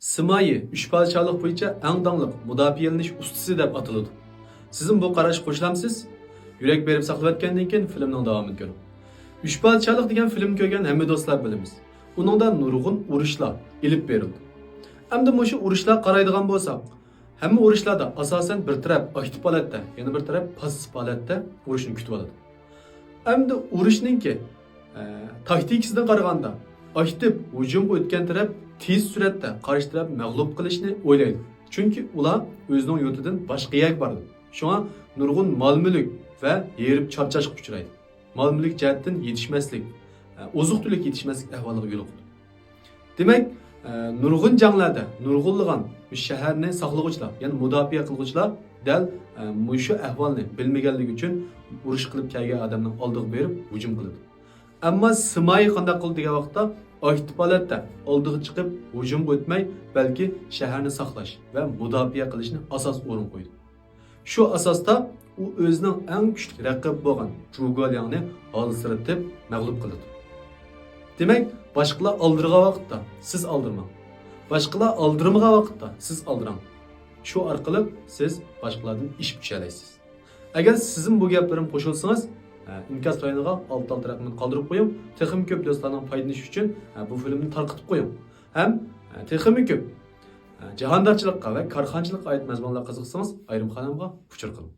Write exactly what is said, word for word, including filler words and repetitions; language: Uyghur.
سىمايى ئۈچ پادىشاھلىق بويىچە ئەڭ داڭلىق مۇداپىئەلىنىش ئۇستىسى دەپ ئاتىلىدۇ. سىزمۇ بۇ قاراشقا قوشۇلامسىز؟ يۈرەك بېرىپ ساقلىۋەتكەندىن كېيىن فىلىمنىڭ داۋامىنى كۆرۈڭ. ئۈچ پادىشاھلىق دېگەن فىلىم كۆرگەن ھەممە دوستلار بىلىمىز. ئۇنىڭدا نۇرغۇن ئۇرۇشلار ئېلىپ بېرىلدى. ئەمدى مۇشۇ ئۇرۇشلارغا قارايدىغان بولساق، ھەممە ئۇرۇشلاردا ئاساسەن بىر تەرەپ ئاكتىپ ھالەتتە، يەنە بىر تەرەپ پاسسىپ ھالەتتە ئۇرۇشنى كۈتۈۋالىدۇ. ئەمدى ئۇرۇشنىڭكى، ئە، تاكتىكىسىدىن قارىغاندا، ئاكتىپ ھۇجۇمغا ئۆتكەن تەرەپ تېز سۈرئەتتە قارشى تەرەپنى مەغلۇپ قىلىشنى ئويلايدۇ. چۈنكى ئۇلار ئۆزىنىڭ يۇرتىدىن باشقا يەرگە بارىدۇ. شۇڭا نۇرغۇن مال-مۈلۈك ۋە ھېرىپ چارچاشقا ئۇچرايدۇ. مال-مۈلۈك جەھەتتىن يېتىشمەسلىك، ئە، ئوزۇق-تۈلۈك يېتىشمەسلىك ئەھۋالىغا يولۇقىدۇ. دېمەك، ئە، نۇرغۇن جەڭلەردە نۇرغۇنلىغان شەھەرنى ساقلىغۇچىلار، يەنى مۇداپىئە قىلغۇچىلار دەل، ئە، مۇشۇ ئەھۋالنى بىلمىگەنلىكى ئۈچۈن ئۇرۇش قىلىپ كەلگەن ئادەمنىڭ ئالدىغا بېرىپ ھۇجۇم قىلىدۇ. ئەمما سىمايى قانداق قىلدى دېگەن ۋاقىتتا، ئاكتىپ ھالەتتە ئالدىغا چىقىپ ھۇجۇمغا ئۆتمەي، بەلكى شەھەرنى ساقلاش ۋە مۇداپىئە قىلىشنى ئاساس ئورۇنغا قويدى. شۇ ئاساستا ئۇ ئۆزىنىڭ ئەڭ كۈچلۈك رەقىبى بولغان جۇگۇلياڭنى ھالسىرىتىپ مەغلۇپ قىلىدۇ. دېمەك، باشقىلار ئالدىرىغان ۋاقىتتا سىز ئالدىرىماڭ. باشقىلار ئالدىرىمىغان ۋاقىتتا سىز ئالدىراڭ. شۇ ئارقىلىق سىز باشقىلاردىن ئېشىپ چۈشەلەيسىز. ئەگەر سىزمۇ بۇ گەپلىرىمگە قوشۇلسىڭىز، ئە، ئىنكاس رايونىغا ئالتە ئالتە رەقىمىنى قالدۇرۇپ قويۇڭ. تېخىمۇ كۆپ دوستلارنىڭ پايدىلىنىشى ئۈچۈن، ئە، بۇ فىلىمنى تارقىتىپ قويۇڭ. ھەم، ئە، تېخىمۇ كۆپ، ئە، جاھاندارچىلىققا ۋە كارخانىچىلىققا ئائىت مەزمۇنلارغا قىزىقسىڭىز، ئايرىم خانىمغا ئۇچۇر قىلىڭ.